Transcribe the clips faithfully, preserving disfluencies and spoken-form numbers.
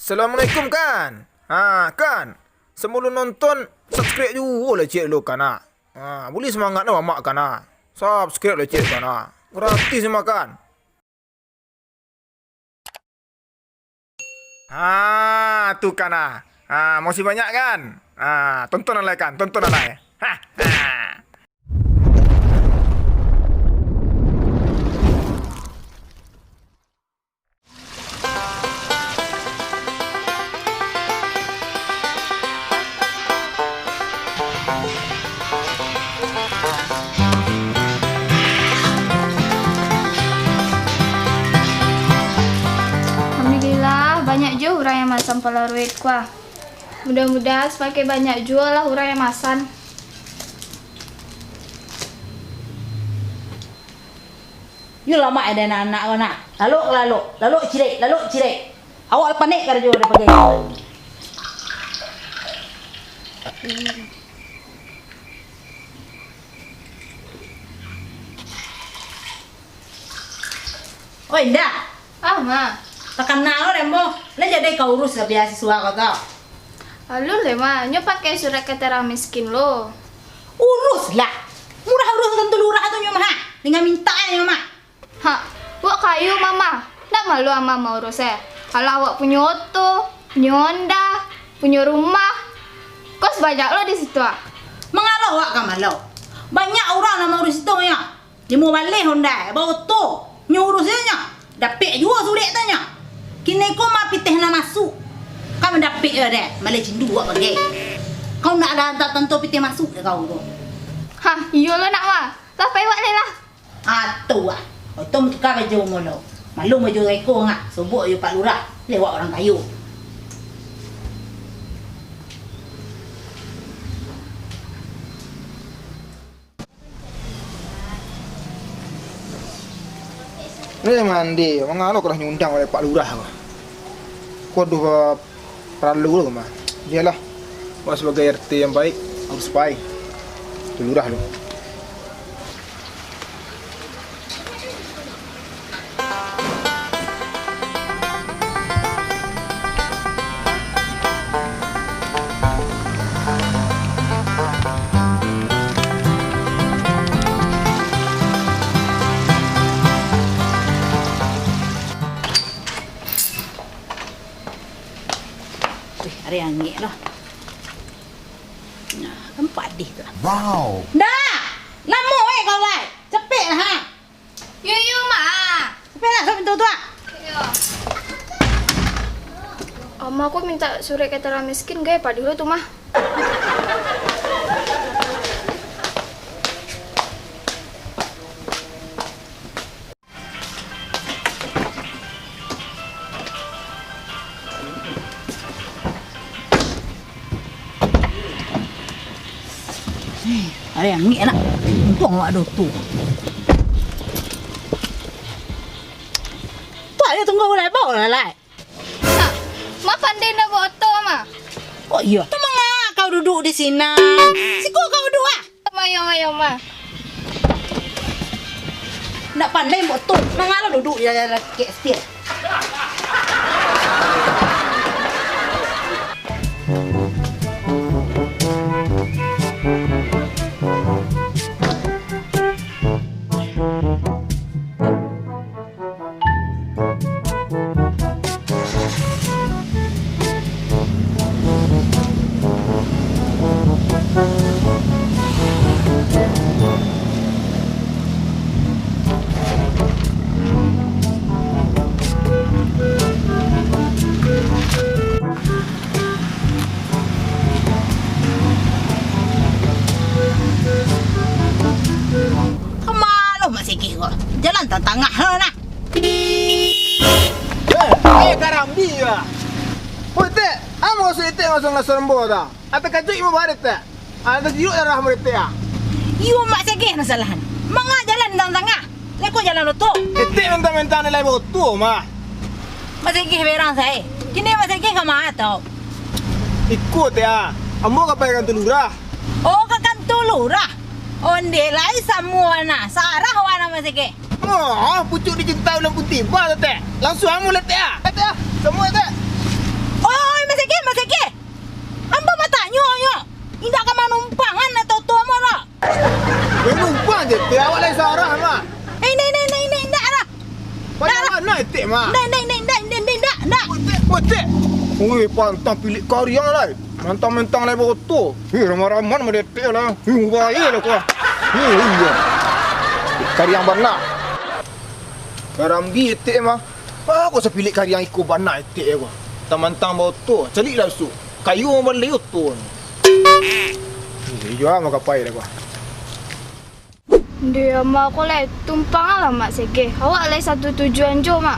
Assalamualaikum, kan? Ha, kan? Sabalun nonton, subscribe juo lah ciek lo, kan, ah. Ha, buliah samangaik lo mamak, kan, ah. Subscribe lah ciek, kan, ah. Gratis mah, kan. Ha, tu, kan, ah. Ha, makasih banyak, kan. Ha, tonton alai, kan, tonton alai. Ha, ha. Alhamdulillah, banyak juo urang yang masan Polaroid ko ah. Mudah-mudahan samakin banyak juo lah urang yang masan. Yo lamak ado anak-anak ko nah. Lalok ka lalok, lalok cirek, lalok cirek. Awak panek karajo dek pagai. Oi, Indah. Ah, Ma. Takana lo deh, Ambo. Lah jadi ka urus lah beasiswa ko tu. Alun lai, Ma. Nyo pakai surat keterangan miskin lo. Urus lah. Murah urus tantu lurah tu nyo mah. Tingga minta nyo mah. Ha, wak kayo, Mama. Ndak malu Ama maurus, eh. Alah, awak punyo oto, punyo Honda, punyo rumah. Kos banyak lo di situ, ah. Mangalo awak ka malu? Banyak urang nan maurus itu, nyo. Limo baleh Honda, baoto, nyo urus nyo. Dapek juo surek tu nyo. Kini ko mah pitih nan masuk. Ka mandapek juo deh, maleh cindu awak bagai. Kau ndak ado tantu pitih masuk dek kau tu. Hah, iyo lo nak, Ma. Lah, pai wak lai lah. Ah, tu ah. Oto mah tuka baju molo. Malu baju reko ngak, sobok jo Pak Lurah. Lewat urang kayo. Ni mandi, mangalo kau lah nyundang oleh Pak Lurah ko. Ko doh paralu lo mah. Iyolah, wak sabagai R T yang baik, harus pai. Tu Lurah lo. Wih, ari angek lah. Nah, kan padih tu. Wow. Dah! Lamo eh, kawan. Capek lah, ha. Yo, yo, Ma. Capek lah, sok pintu tu, ah. Yo. Ama ko minta surat keterangan miskin, gai padih lo tu, Ma. Eh, ari angek nak. Untuang awak ado tu. Tu aja tunggu lai, bao lah, lai. Mak, Mak pandai ndak baoto, Mak? Oh iyo. Tu manga kau duduk di sinan? Siko kau duduk ah. Mak, yo, Mak, yo, Mak. Ndak pandai baoto, manga lo duduk di dalam kek setir. Kama lo Mak Segeh ko? Jalan tangah-tangah lo nah. Eh, eh, karambia. Woi, Tek, apo mukasuik Etek masuak ngaso ambo tu? Ateh kajuik ambo barit, Tek. Ateh jiuk darah ambo, Tek, ah. Iyo, Mak Segeh nan salahan. Manga jalan di tangah-tangah. Lai ko jalan oto. Etek mentang-mentang lai baoto mah. Mak Segeh berang sae. Kini Mak Segeh ka ma tau? Iko, Tek, ah. Ambo ka pai ka kantua lurah. Oh, ka kantua lurah. Onde lai samo wana, sarah wana Mak Segeh. Oh, pucuak dicinta ulam putiah bah tu, Tek. Langsuang ambo lai, Tek, ah. Tek, ah. Samo, Tek. Indak ka manumpangan oto-oto mah lah. Manumpang je, etek awak lai sarah mah. Eh, indak, indak, indak, indak, indak lah. Banyak bana etek mah. Indak, indak, indak, indak, indak, indak, indak, indak. Etek, etek. Wih, pantang pilik kariang lai. Mantang-mantang lai baoto. Hih, ramah-ramah mah etek lah. Hih, bahaya lah kau. Hih, iya. Kariang bana. Karambi etek mah. Ah, kok sapilik kariang iko bana etek ko. Mantang-mantang baoto. Caliak lah bisuak. Kayo mambali oto. Iyo, ah, makapai dah ko. Ndeh, Mak, ko lai tumpang lah, Mak, sige. Awak lai satu tujuan jo, Mak.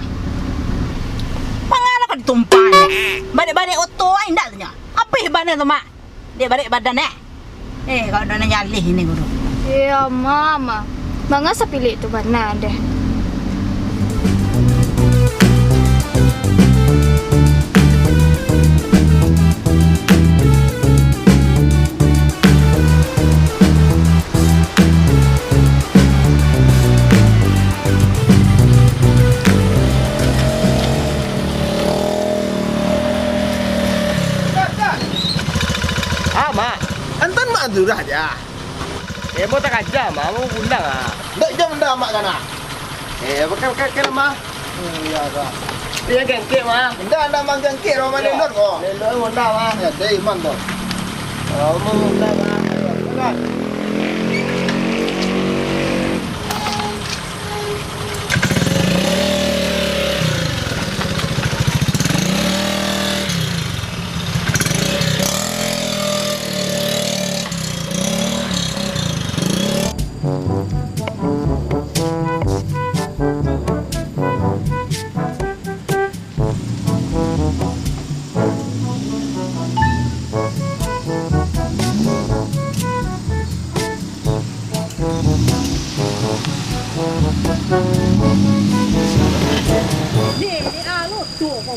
Manga lah ka ditumpang, eh? Banek-banek oto ai ndak tu nyo. Apeh bana tu, Mak? Dek barek badan, eh? Eh, kau dah nanyalih ini guru. Iyo, Mak, Mak. Manga sapilik tu bana deh. Ah, Mak. Antan Mak Azurah ja. Eh, mau takaja, Mak. Mau pulang, ah. Ndak jam ndak, Mak, kana. Eh, bukan, bukan, bukan, Mak. Hmm, iya, Kak. Iya, gengkek, Mak. Ndak, ndak, Mak, gengkek. Roman lelot, kok. Lelot, Honda, Mak. Ya, dari iman, kok. Oh, mau Honda, Mak. Bukan. Dek, dek, ah, lotok ko.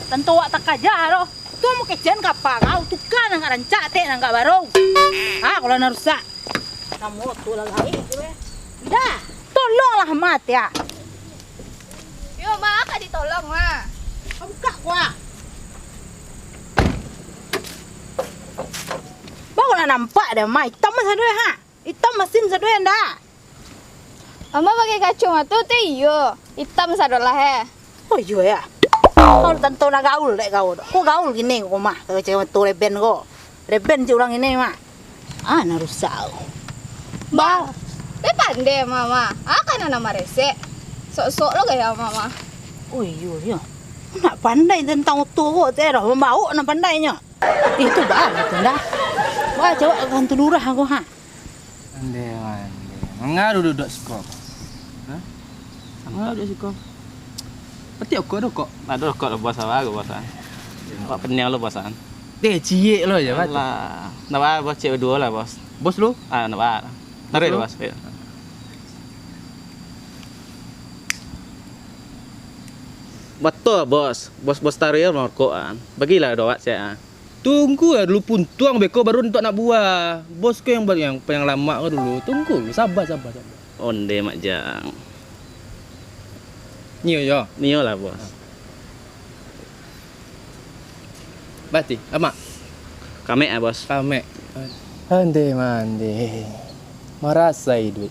Tantu awak takaja doh. Tu mau kecekan kapa kau? Tuka nan agak rancak, tek nan agak baru. Ah, kalau nan rusak. Namo tu lah lain tu, eh. Dah, tolonglah, Mak, ya. Yo, Mak, ka ditolong, Mak. Buka, kuah. Baru nak nampak dah, Mak. Itam mah sado, ha? Itam masin sado, ndak? Ama pakai kacomato tu iyo, itam sado lah, eh. Oh, iyo, ya. Kau tantu lah gaul, dek kau. Kau gaul gini, kau mah. Kacomato reben, kau. Reben je urang ini, mah. Ah, nak rusak. Ba. Ba, dia pandai, Mama. Ah, kan anak maresek. Sok-sok lo gaya Mama. Oh, iyo, iyo. Nak pandai tentang oto ko, teh dah. Mambaok nak pandainyo. Itu bah, itu dah. Wah, coba kan tu lurah aku, ha. Ande, ande. Manga duduk siko. Hah? Manga duduk siko. Peti okok do kok. Ado okok lo bos awak, bos, ah. Awak peniang lo, bos, ah. Deh, ciek lo ya, Bos. Alah. Nak ba, bos, ciek baduo lah, bos. Bos lu? Ah, nak ba. Tarik lo, bos. Bos. Iyo. Batua, bos. Bos, bos tarik lo rokok, ah. Bagilah do awak ciek, ah. Tunggu lah dulu puntuang beko baru untuak nak buah. Bos ko yang, yang, yang lamak ko dulu. Tunggu dulu, sabar, sabar, sabar. Onde, Mak Jang. Nio yo. Nio lah, Bos. Bati, lamak. Kamek ah, Bos. Kamek. Ande mande. Marasai duit.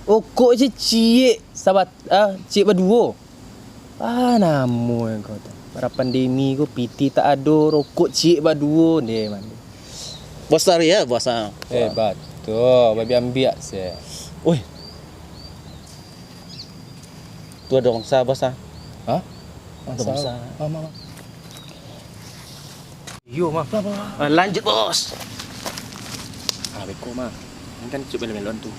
Okok ciek, ciek sabat, ah, ciek baduo. Ah, namo kau tu. Bara pandemi ko, piti tak ado, rokok ciek baduo, deh, mande. Bos tari ya, Bos, ah. Eh, batua, babi ambiak se. Oi. Tu ado bangsa, Bos, ah. Hah? Ado bangsa. Bangsa. Mama, mama. Iyo, mah. Pelan, pelan, pelan. Ah, lanjut, Bos. Ah, beko, mah. Ini kan cicak melon-melon tu.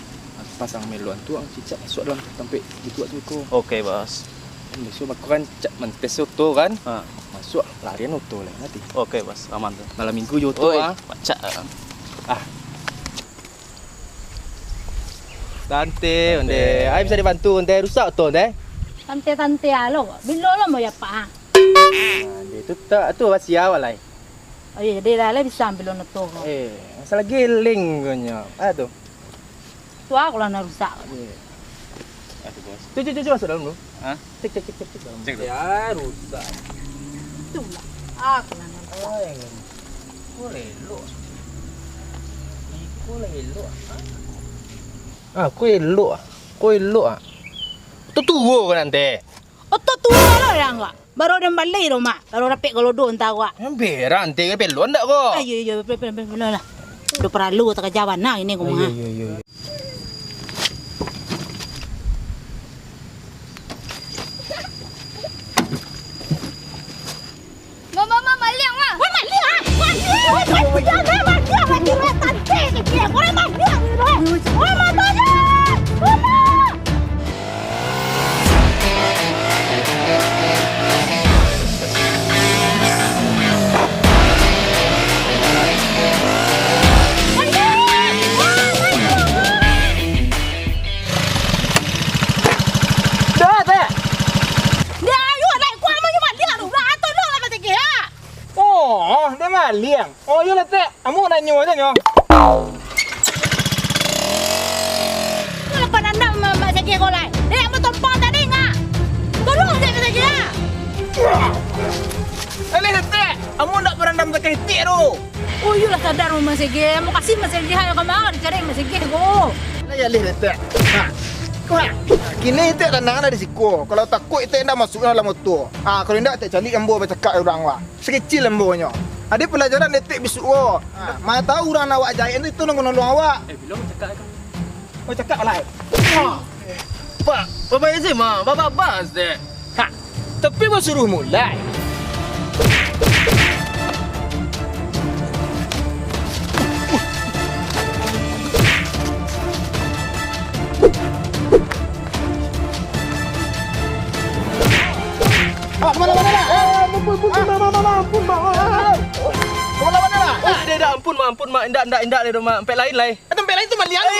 Pasang melon tu, ang cicak masuk dalam tampek gitu tu, beko. Oke, Bos. Kan biaso bako kan cak mantes oto kan. Ha. Masuk larian oto lah nanti. Oke, Bos. Aman tu. Malam minggu jo oto, ah. Pacak. Ah. Tante, onde. Ai bisa dibantu, onde. Rusak oto, onde. Tante-tante alo. Bilo lo mau ya, Pak? Nah, dia tu tak, tu rahasia awak lai. Oh iya, jadi lah, lah bisa ambil oto ko. Eh, asal giling ko nyo. Ah, tu. Tu aku lah nak rusak. Iya. Ah, tu, Bos. Tu, tu, tu, tu, masuk dalam dulu. Hah? Cek, cek, cek, cek, cek dalam. Cek dulu. Ya, rusak. Tu lah. Aku lah nak rusak. Oh, iya. Oh, elok. Ah, ko elok ah. Ko elok ah. Tu tuo kan nanti. Oto tuo lo yang kak. Baru den bali rumah. Baru dapek galodo entah awak. Yang beran nanti ke pelon ndak ko? Ayo, iyo, pelon, pelon, pelon lah. Udah perlu tak kerja bana ini ko mah. Iyo, iyo, iyo. Mama, mama, maliang, Ma. Wah, maliang, ah. Maliang, wah, maliang, wah, maliang, wah, maliang, wah, maliang, wah, maliang, wah, maliang. Dah, Tek. Dah, ayo, naik kuah, amun nyo maliang tu. Urang ato lo lah masih kira. Oh, dia maliang. Oh, iyolah, Tek. Ambo nanyo aja nyo. Kau lepas dandam, Mak, Mak Sege kau lai. Dek, ambo tompang tadi, ngak. Tolong, Dek, Mak Sege, ah. Alih, Tek. Ambo ndak berandam saketek tu. Oh, iyolah sadar, Mak Sege. Makasih, Mak Sege. Ayo, kama dicari Mak Sege ko. Lah, ya, alih, Tek. Ha. Kau, ha. Kini Tek tanang lah di siko. Kalau takuik Tek ndak masuk dalam motor. Ha, kalau ndak Tek caliak ambo bacakak urang, wah. Sakecil ambo nyo. Ado pelajaran Tek bisuak ko. Ha, ma tahu urang nan awak jaek tu, itu nan ka nolong awak. Eh, bilo cakak ka? Oh, cakak lah. Pak, bapak S M A, bapak bas deh. Ha, tapi basuruh mulai. Ah, kemana-mana lah? Eh, ampun, ampun, ampun, Mak, Mak, Mak, ampun, Mak, Mak. Kemana-mana lah? Eh, dah, dah, ampun, Mak, ampun, Mak. Indak, indak, indak, dah, Mak. Ampek lain, lai. Eh, tempat lain tu maliang. Eh,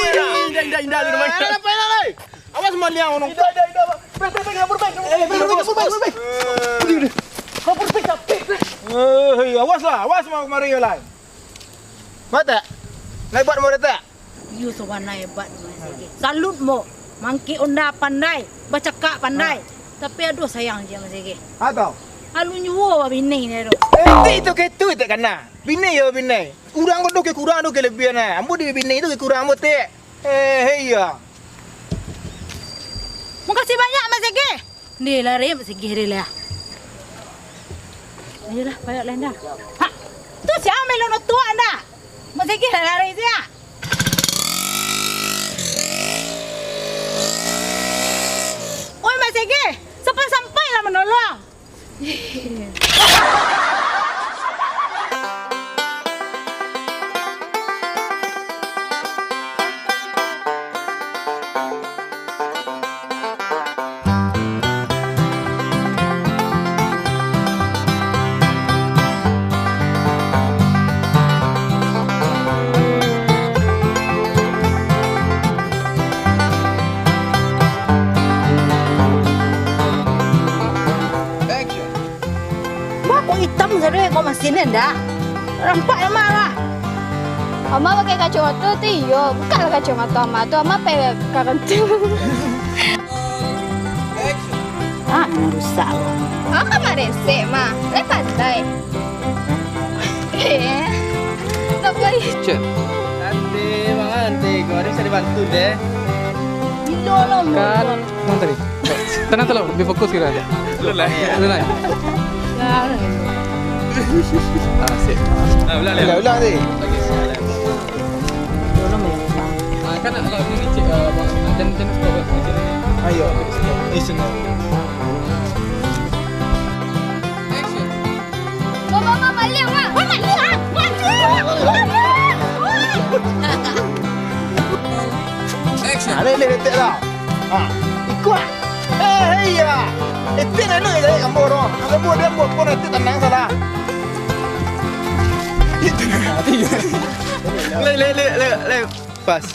indak, indak, indak, dah, Mak. Eh, apa yang lain? Awas maliang, orang. Indak, indak, indak, Mak. Peh, peh, peh, kabur, peh. Eh, peh, kabur, kabur, peh. Aduh, aduh. Kabur, peh, capek, peh. Eh, hei, awas lah, awas, Mak, kemari, lai. Mak, tak? Lai buat, Mak, tak? Iyo, sabana hebat, Mak Sege. Salut, Mak. Mangkek onda pandai, bacakak pandai. Ha. Tapi aduh, sayang je, Mak Sege. Ha, tau? Alun juo babini ni, aduh. Eh, itu, itu, itu, itu, kana. Bini yo bini. Urang ko doh kekurang, doh kelebihan, eh. Ambo di bini tu kekurang ambo, Tek. Eh, hei, ya. Makasih banyak, Mak Sege. Ni lah, Rim, Mak Sege, ni lah. Ayolah, payah lah, nda. Ha, tu sia melon otuak, nda? Mak Sege lah lari sia. Oi, Mak Sege, sampai-sampai lah manolong. Action. Wah, kok itam sadoe kok masin ni, ndak? Rampak lamah lah. Ama pakai kacamata tu iyo, bukanlah kacamata ama tu, ama pakai karanting. Action. Ah, rusak lah. Ama kan maresek, mah. Lai pandai. Eh, tak boleh. Action. Nanti, Bang, nanti. Kemarin bisa dibantu deh. Gila lah, Bang. Cut. Tenang tadi. Tenang, tolong. Lebih fokus kita. Belum lah. Belum lah. Ah, sip. Ah, ulang, ulang. Ulang, ulang, Dik. Okey, siap. Ah, kan nak, nak ni, cik, ah, bang, ah, jangan, jangan stop, bang. Ayo. Stop. Eh, senang. Action. Wah, wah, wah, maliang, wah. Wah, maliang, ah. Maliang, ah. Maliang, ah. Action. Ah, leh, leh, letek lah. Ah, ikut. Eh, hei, ya. Letek lah, leh, leh, ambo, bro. Ambo, dia ambo, pun letek tenang salah. Leh, leh, leh, leh, leh. Pas.